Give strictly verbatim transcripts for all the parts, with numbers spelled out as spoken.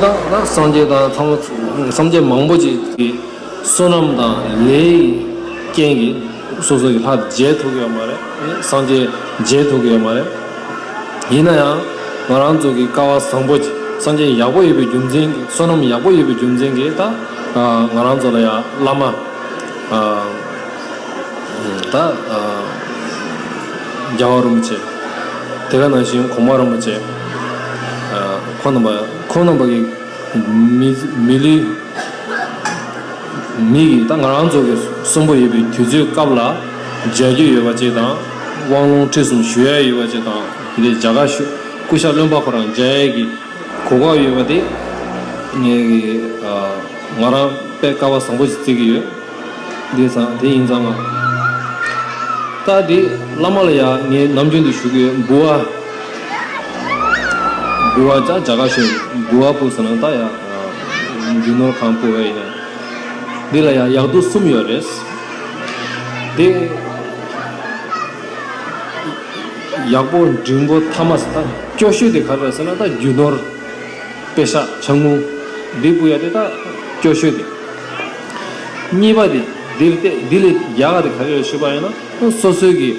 དང་ན་སངས་རྒྱས་དང་ཚང་མ་སངས་རྒྱས་མང་པོ་ཅིག་གི་བསོད་ནམས་དང་ལས་ཀྱི་རྐྱེན་གྱིས་སོ་སོ་གི་ལྷ་མཇལ་ཐུབ་ཀྱི་ཡོད་མ་རེད། སངས་རྒྱས་མཇལ་ཐུབ་ཀྱི་ཡོད་མ་རེད། ཡིན་ན་ཡང་ང་རང་ཚོ་གི་སྐལ་བ་བཟང་པོ་ཅིག་སངས་རྒྱས་ཡག་པོ་ཡོད་པའི་རྒྱུ་མཚན་གྱིས་བསོད་ནམས་ཡག་པོ་ཡོད་པའི་རྒྱུ་མཚན་གྱིས་ད་ང་རང་ཚོ་ལ་ཡང་བླ་མ། ད་རྒྱལ་བ་རིན་པོ་ཆེ། དེ་ག་ནང་བཞིན་གོང་མ་རིན་པོ་ཆེ། ཁོང་རྣམ་པ་ཁོང་རྣམ་པ་གི་མི་མི་ལུས་མི་གི་ད་ང་རང་ཚོ་གི་གསོན་པོ་ཡོད་པའི་དུས་ཚོད་སྐབས་ལ་མཇལ་རྒྱུ་ཡོད་པ་ཅིག་དང་། དབང་ལུང་ཁྲིད་གསུམ་ཞུ་ཡ་ཡོད་པ་ཅིག་དང་། དེ་འདྲའི་རྒྱ་གར་ཞུ་སྐུ་ཞབས་བློན་པ་ཁོ་རང་མཇལ་ཡ་གི་གོ་སྐབས་ཡོད་པ་དེ་ངས་གི་ང་རང་དཔེ་སྐལ་བ་བཟང་པོ་ཞིག་བརྩི་གི་ཡོད། འདི་ཙང་དེ་ཡིན་ཙང་ང་། ད་འདི་བླ་མ་ལ་ཡ་ངས་ནམ་རྒྱུན་དུ་ཞུ་གི་ཡོད། འབུལ་བ། འབུལ་བ་ཅག་རྒྱ་གར་ཞུ་འབུལ་བ་སྤུ་ཟེར་ན་ད་ཡ་རྒྱུ་ནོར་གང་སྤུ་བ་ཡིན་ན། འདི་ལ་ཡ་ཡག་སྡུག་གསུམ་ཡོད་རེད། འདི་ཡག་པོ་འབྲིང་པོ་ཐ་མ་ཟེར་ད་སྐྱོ་ཤོས་དེ་ག་རེ་རེད་ཟེར་ན་ད་རྒྱུ་ནོར། པེ་ཤ་ཆང་ངུ། འདི་སྤུ་ཡ་དེ་ད་སྐྱོ་ཤོས་དེ། གཉིས་པ་དེ། འདི་ལས་འདི་ལས་ཡག་ག་དེ་ག་རེ་ཡོད་ཞུས་པ་ཡིན་ན། སོ་སོའི་གི་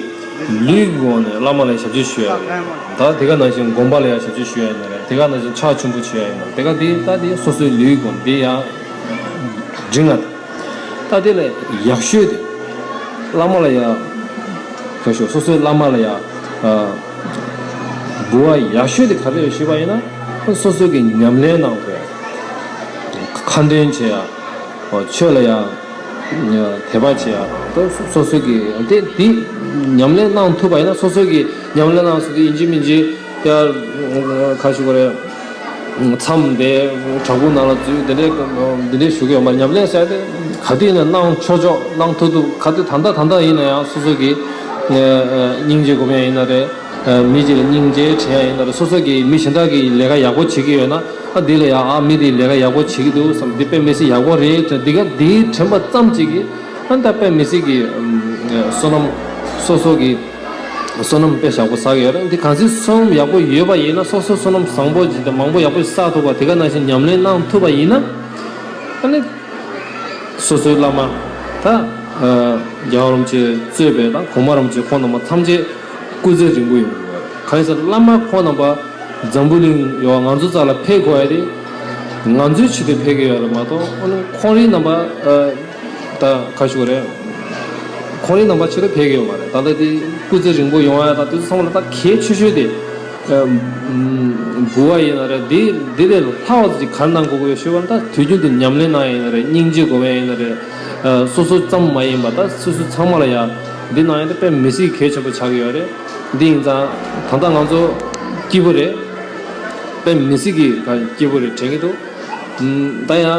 ལུས་ཀྱི་སྒོ་ནས་བླ་མ་ལ་ཞབས་ཕྱི་ཞུ་ཡ་ཡིན། ད་དེ་ག་ནང་བཞིན་དགོན་པ་ལ་ཡ་ཞབས་ཕྱི་ཞུ་ཡ་ཡིན་ན་རེད། དེ་ག་ནང་བཞིན་ཕྱག་མཆོད་འབུལ་ཞུ་ཡ་ཡིན་ན་དེ་ག་དེ་ད་དེ་སོ་སོའི་ལུས་ཀྱི་སྒོ་ནས་དེ་ཡ་འབྲིང་ང་དེ། ད་དེ་ལས་ཡག་ཤོས་དེ། བླ་མ་ལ་ཡ། ཁ་ཤོ་སོ་སོའི་བླ་མ་ལ་ཡ། འབུལ་བ་ཡག་ཤོས་དེ་ག་རེ་རེད་ཞུས་པ་ཡིན་ན། སོ་སོ་གི་ཉམས་ལེན་གནང་དགོས། ཁ་འདོན་བྱེད་ཡ། ཆོས་ལ་ཡ། དད་པ་བྱེད་ཡ། སོ་སོ་གི་དེ་དེ་ཉམས་ལེན་གནང་ཐུབ་པ་ཡིན་ན་སོ་སོ་གི་ཉམས་ལེན་གནང་སོ་དེ་ཡིན་གཅིག་མིན་གཅིག་ཡར་ཁ་ཤོ་ག་རེ། མཚམས་དེ་བྲག་ཕུག་ནང་ལ་འཛུལ་དེ་འདྲའི་འདི་འདྲའི་ཞུ་གི་ཡོད་མ་རེད། ཉམས་ལེན་ཟེར་ཏེ་ག་དུས་ཡིན་ན་གནང་ཆོག་ཆོག་གནང་ཐུབ་ཐུབ་ག་དུས་ད་ལྟ་ད་ལྟ་ཡིན་ན་ཡང་སོ་སོ་གི་སྙིང་རྗེ་སྒོམ་ཡ་ཡིན་ན་རེད། མི་གཅིག་ལ་སྙིང་རྗེ་དྲན་ཡ་ཡིན་ན་རེད། སོ་སོ་གི་མི་གཞན་དག་གི་ལས་ཀ་ཡག་པོ་བྱེད་ཀྱི་ཡོད་ན་ཨ་འདི་ལ་ཡང་ཨ་མི་དེ་ལས་ཀ་ཡག་པོ་བྱེད་ཀྱི་འདུག་བསམ་འདི་དཔེ་མི་སྲིད་ཡག་པོ་རེད་དྲན་འདི་ག་འདི་དྲན་པ་ཙམ་གཅིག་གིས་ཨ་ད་དཔེ་མི་སྲིད་ཀྱི་བསོད་ནམས་སོ་སོ་གི་བསོད་ནམས་དཔེ་ཡག་པོ་བསགས་ཡོད་རེད། འདི་གང་ཚེ་བསོད་ནམས་ཡག་པོ་ཡོད་པ་ཡིན་ན་སོ་སོ་བསོད་ནམས་བཟང་པོ་ཅིག་དང་མང་པོ་ཡག་པོ་བསགས་ཐུབ་པ་དེ་ག་ནང་བཞིན་ཉམས་ལེན་གནང་ཐུབ་པ་ཡིན་ན་ཨ་ནི་སོ་སོའི་བླ་མ་ད་རྒྱལ་བ་རིན་པོ་ཆེ་གཙོས་པའི་དང་གོང་མ་རིན་པོ་ཆེ་ཁོང་རྣམ་པ་ཐམས་ཅད་སྐུ་ཚེ་རིང་པོ་ཡོང་གི་ཡོད་རེད། གང་ཡིན་ཟེར་ན་བླ་མ་ཁོང་རྣམ་པ་འཛམ་བུ་གླིང་ཡོད་ང་ཚོ་རྩ་ལ་ཕེབས་དགོས་ཡ་དེ་ང་ཚོའི་ཆེད་དུ་ཕེབས་ཀྱི་ཡོད་རེད་མ་གཏོགས་ཨ་ནི་ཁོང་རའི་རྣམ་པ། ད་ག་ཞུ་དགོས་རེད། ཁོང་རའི་རྣམ་པ་ཆེ་རུ་ཕེབས་ཀྱི་ཡོད་མ་རེད། ད་ལྟ་དེ་སྐུ་ཚེ་རིང་པོ་ཡོང་ཡ་དང་དེ་ཚོ་ཚང་མ་ལ་ད་གལ་ཆེ་ཤོས་དེ། འབུལ་བ་ཡིན་ན་རེད། དེ་དེ་ལས་ལྷག་པ་ཅིག་ག་རེ་གནང་དགོས་ཀྱི་ཡོད་ཞུས་པ་ན་ད་དུས་རྒྱུན་དུ་ཉམས་ལེན་གནང་ཡ་ཡིན་ན་རེད། སྙིང་རྗེ་སྒོམ་ཡ་ཡིན་ན་རེད། སོ་སོ་ཙམ་མ་ཡིན་པ་ད་སོ་སོ་ཚང་མ་ལ་ཡ་འདི་གནང་ཡ་དེ་དཔེ་མི་སྲིད་གལ་ཆེན་པོ་ཆགས་ཀྱི་ཡོད་རེད། འདི་ཡིན་ཙང་ད་ལྟ་ང་ཚོ་སྐྱིད་པོ་རེད། དཔེ་མི་སྲིད་ཀྱི་སྐྱིད་པོ་རེད་དྲན་གྱི་འདུག་ད་ཡང་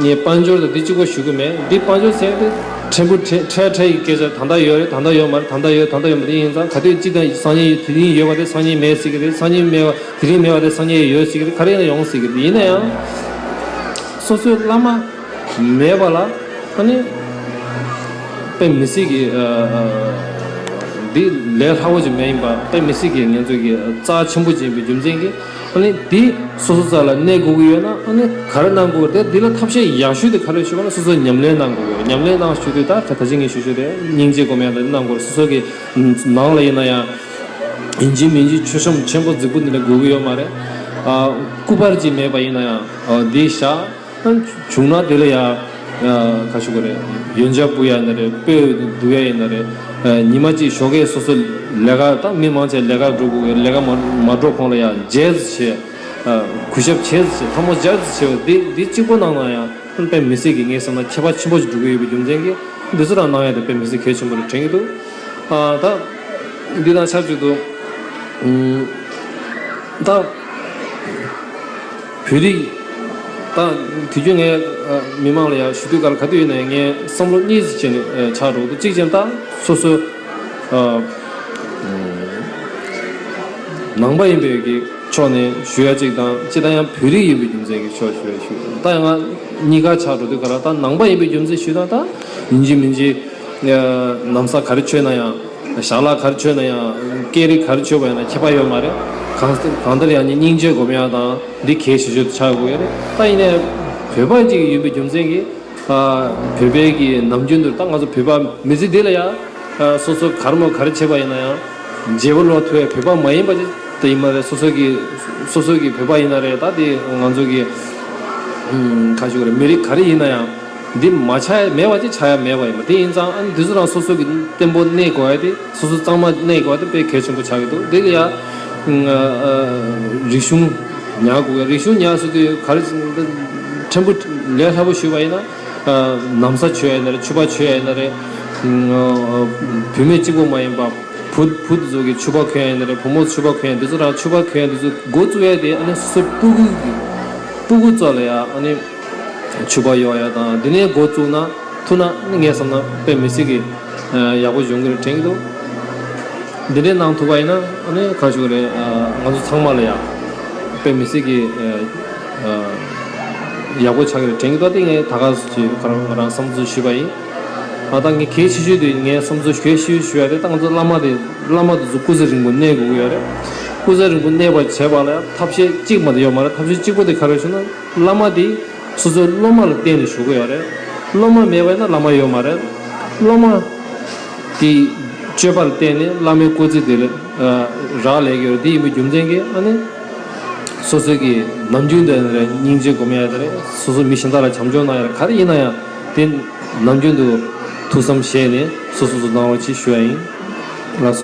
ངས་དཔལ་འབྱོར་དང་འདི་གཅིག་པོ་ཞུ་གི་མེད། འདི་དཔལ་འབྱོར་ཟེར་ཏེ་ཕྲན་བུ་ཕྲན་ཕྲན་ཕྲན་ཡི་སྐད་ཆ་ད་ལྟ་ཡོད་རེད། ད་ལྟ་ཡོད་མ་རེད། ད་ལྟ་ཡོད་ད་ལྟ་ཡོད་མ་རེད། ཡིན་ཙང་ག་དུས་གཅིག་དང་སང་ཉིན་དེ་རིང་ཡོད་པ་དེ་སང་ཉིན་མེད་ཟེར་གི་རེད། སང་ཉིན་མེད་པ་དེ་རིང་མེད་པ་དེ་སང་ཉིན་ཡོད་ཟེར་གི་རེད། ག་རེ་ཡིན་ན་ཡོང་ཟེར་གི་རེད། ཡིན་ན་ཡང་སོ་སོའི་བླ་མ་མེད་པ་ལ་ཨ་ནི་དཔེ་མི་སྲིད་ཀྱི་འདི་ལས་སླ་བོ་ཅིག་མེད་ཡིན་པ་དཔེ་མི་སྲིད་ཀྱི་ངེད་ཚོ་གི་རྩ་ཆེན་པོ་ཅིག་ཡིན་པའི་རྒྱུ་མཚན་གྱིས། ཨ་ནི་འདི་སོ་སོ་རྩ་ལ་གནས་དགོས་ཀྱི་ཡོད་ན་ཨ་ནི་ག་རེ་གནང་དགོས་རེད། འདི་ལ་ཐབས་ཤེས་ཡག་ཤོས་དེ་ག་རེ་ཞུ་བ་ན་སོ་སོས་ཉམས་ལེན་གནང་དགོས་ཀྱི་ཡོད། ཉམས་ལེན་གནང་ཞུ་དུས་ད་ད་ད་ཅི་ངས་ཞུ་ཞུ་རེད། སྙིང་རྗེ་སྒོམ་ཡ་ལ་གནང་དགོས་རེད། སོ་སོ་གི་ནང་ལ་ཡིན་ན་ཡང་ཡིན་གཅིག་མིན་གཅིག་མཆོད་བཤམས་ཆེན་པོ་རྫིག་པོ་འདི་འདྲ་དགོས་ཀྱི་ཡོད་མ་རེད། ཨ་སྐུ་པར་ཅིག་མེད་པ་ཡིན་ན་ཡང་ཨ་འདི་བཞག་བྱུང་ན་དེ་ལ་ཡ། ཁ་ཤུ་ག་རེ། ཡོན་ཆབ་ཕུལ་ཡ་ཡིན་ན་རེད། སྤོས་བསྡུ་ཡ་ཡིན་ན་རེད། ཉི་མ་གཅིག་ཞོགས་ཀས་སོ་སོ་ལས་ཀ་ད་མི་མང་ཆེ་ལས་ཀ་འགྲོ་དགོས་ཀྱི་ལས་ཀ་མ་མ་འགྲོ་གོང་ལ་ཡ་རྗེས་སུ་བྱས། གུས་ཞབས་བྱས་སུ་བྱས་ཐལ་མོ་སྦྱར་སུ་བྱས་པ་འདི་འདི་གཅིག་པོ་གནང་ན་ཡང་དཔེ་མི་སྲིད་ཀྱི་ངས་བསམ་ན་ཁྱད་པར་ཆེན་པོ་ཞིག་འགྲོ་གི་ཡོད་པའི་རྒྱུ་མཚན་གྱིས་འདི་ཚོ་རང་གནང་ཡ་དེ་དཔེ་མི་སྲིད་གལ་ཆེན་པོ་རེད་དྲན་གྱི་འདུག་ད་འདི་དང་ཆབས་ཅིག་ཏུ་ད། བོད་རིགས་ད་དུས་རྒྱུན་ངས་མི་མང་ལ་ཡང་ཞུ་དུས་ག་ལ་ག་དུས་ཡིན་ནའི་ངས་བསམ་བློ་གཉིས་སུ་བྱས་ནས་ཆགས་འགྲོ་འདུག་གཅིག་བྱས་ན་ད་སོ་སོ་ནང་པ་ཡིན་པའི་གི་ཕྱོགས་ནས་ཞུ་ཡ་གཅིག་དང་གཅིག་ད་ཡང་བོད་རིགས་ཡིན་པའི་རྒྱུ་མཚན་གྱི་ཕྱོགས་ཞུ་ཡ་ཞུ་ད་ཡང་ང་གཉིས་ཀ་ཆགས་འགྲོ་དུས་ག་ལ་ད་ནང་པ་ཡིན་པའི་རྒྱུ་མཚན་ཞུ་ད་ད་ཡིན་གཅིག་མིན་གཅིག་ནམ་ས་ག་རེ་མཆོད་ན་ཡང་། ཞལ་ལག་ག་རེ་མཆོད་ན་ཡང་སྐད་རིགས་ག་རེ་མཆོད་པ་ཡིན་ན་ཁྱད་པར་ཡོད་མ་རེད། གང་གང་ལྟར་ཡང་ནི་སྙིང་རྗེ་སྒོམ་ཡ་དང་འདི་གལ་ཆེ་ཤོས་དུ་ཆགས་དགོས་ཡ་རེད། ད་ཡིན་ནའི་བོད་པ་ཅིག་ཡིན་པའི་རྒྱུ་མཚན་གྱིས། ཨ། བོད་པའི་གི་ནམ་རྒྱུན་དུ་ད་ང་ཚོ་བོད་པ་མི་ཚེ་འདི་ལ་ཡ། ཨ། སོ་སོ་གར་མོ་ག་རེ་བྱེད་པ་ཡིན་ན་ཡང་བརྗེ་པོ་ལོག་ཐུབ་ཡ་བོད་པ་མ་ཡིན་པ་ཅིག་ད་ཡིན་མ་རེད། སོ་སོ་གི་སོ་སོ་གི་བོད་པ་ཡིན་ན་རེད། ད་དེ་ང་ཚོ་གི་ཨུམ། ག་ཞུ་དགོས་རེད། མི་རིགས་ག་རེ་ཡིན་ན་ཡང་འདི་མ་ཆགས་ཡ་མེད་པ་ཅིག་ཆགས་ཡ་མེད་པ་ཡིན་པ་དེ་ཡིན་ཙང་། ཨ་ནི་འདི་ཚོ་རང་སོ་སོ་གི་བརྟན་པོ་གནས་དགོས་ཡ་དེ། སོ་སོ་གཙང་མ་གནས་དགོས་ཡ་དེ་དཔེ་གལ་ཆེན་པོ་ཆགས་ཀྱི་འདུག་འདི་ལ་ཡ། ཨ། རིག་གཞུང་ཉར་དགོས་ཡ། རིག་གཞུང་ཉར་ཟེར་དུས་ག་རེ་ཕྲན་བུ་ལས་སླ་པོ་ཞུས་པ་ཡིན་ན། ཨ། ན་བཟའ་མཆོད་ཡ་ཡིན་ན་རེད། ཕྱུ་པ་མཆོད་ཡ་ཡིན་ན་རེད། ཨ། བུད་མེད་གཅིག་པོ་མ་ཡིན་པ་བུ་བུ་དེ་ཚོ་གི་ཕྱུ་པ་གོན་ཡ་ཡིན་ན་རེད། བུ་མོ་ཕྱུ་པ་གོན་ཡ་འདི་ཚོ་རང་ཕྱུ་པ་གོན་ཡ་འདི་ཚོ་འགོ་བཙུགས་ཡ་དེ། ཨ་ནི་སོ་སོའི་སྤུ་གུ་གི་སྤུ་གུ་ཚོ་ལ་ཡ། ཨ་ནི་ཕྱུ་པ་གཡོག་ཡ་དང་འདི་ནས་འགོ་བཙུགས་ན་ཐུབ་ན་ངས་བསམ་ན་དཔེ་མི་སྲིད་ཀྱི་ཡག་པོ་ཡོང་གི་རེད་དྲན་གྱི་འདུག་འདི་འདྲའི་གནང་ཐུབ་པ་ཡིན་ན། ཨ་ནི་ག་ཞུ་དགོས་རེད། ང་ཚོ་ཚང་མ་ལ་ཡ་དཔེ་མི་སྲིད་ཀྱི་ཡག་པོ་ཆགས་ཀྱི་རེད་དྲན་གྱི་འདུག་དེ་ངས་ད་ག་ཅིག་ཁོ་རང་ང་རང་བསམ་ཚུལ་ཞུས་པ་ཡིན། ཨ། ད་ངས་གལ་ཆེ་ཤོས་དེ། ངས་བསམ་ཚུལ་གལ་ཆེ་ཤོས་ཞུ་ཡ་དེ། ད་ང་ཚོ་བླ་མ་དེ་བླ་མ་དེ་ཚོ་སྐུ་ཚེ་རིང་པོ་གནས་དགོས་ཀྱི་ཡོད་རེད། སྐུ་ཚེ་རིང་པོ་གནས་པ་བྱས་པ་ལ་ཡ་ཐབས་ཤེས་གཅིག་མ་གཏོགས་ཡོད་མ་རེད། ཐབས་ཤེས་གཅིག་པོ་དེ་ག་རེ་ཞུ་ན། བླ་མ་དེ་སོ་སོའི་སློབ་མ་ལ་བརྟེན་ནས་བཞུགས་ཀྱི་ཡོད་རེད། སློབ་མ་མེད་པ་ཡིན་ན་བླ་མ་ཡོད་མ་རེད། སློབ་མ་དེའི་སྤྱོད་པ་ལ་བརྟེན་ནས་བླ་མའི་སྐུ་ཚེ་དེ་ལ་རག་ལས་ཀྱི་ཡོད་རེད། དེ་ཡིན་པའི་རྒྱུ་མཚན་གྱིས། ཨ་ནི་སོ་སོའི་གི་ནམ་རྒྱུན་དུ་ཡིན་ན་རེད། སྙིང་རྗེ་སྒོམ་ཡ་དེ་རེད། སོ་སོ་མི་གཞན་དག་ལ་བྱམས་སྐྱོང་གནང་ཡ་རེད། ག་རེ་ཡིན་ན་ཡང་དེ་ནམ་རྒྱུན་དུ་ཐུགས་བསམ་བཞེས་ནས་སོ་སོ་སོ་གནང་རོགས་གྱིས་ཞུ་ཡ་ཡིན། ལགས་སོ།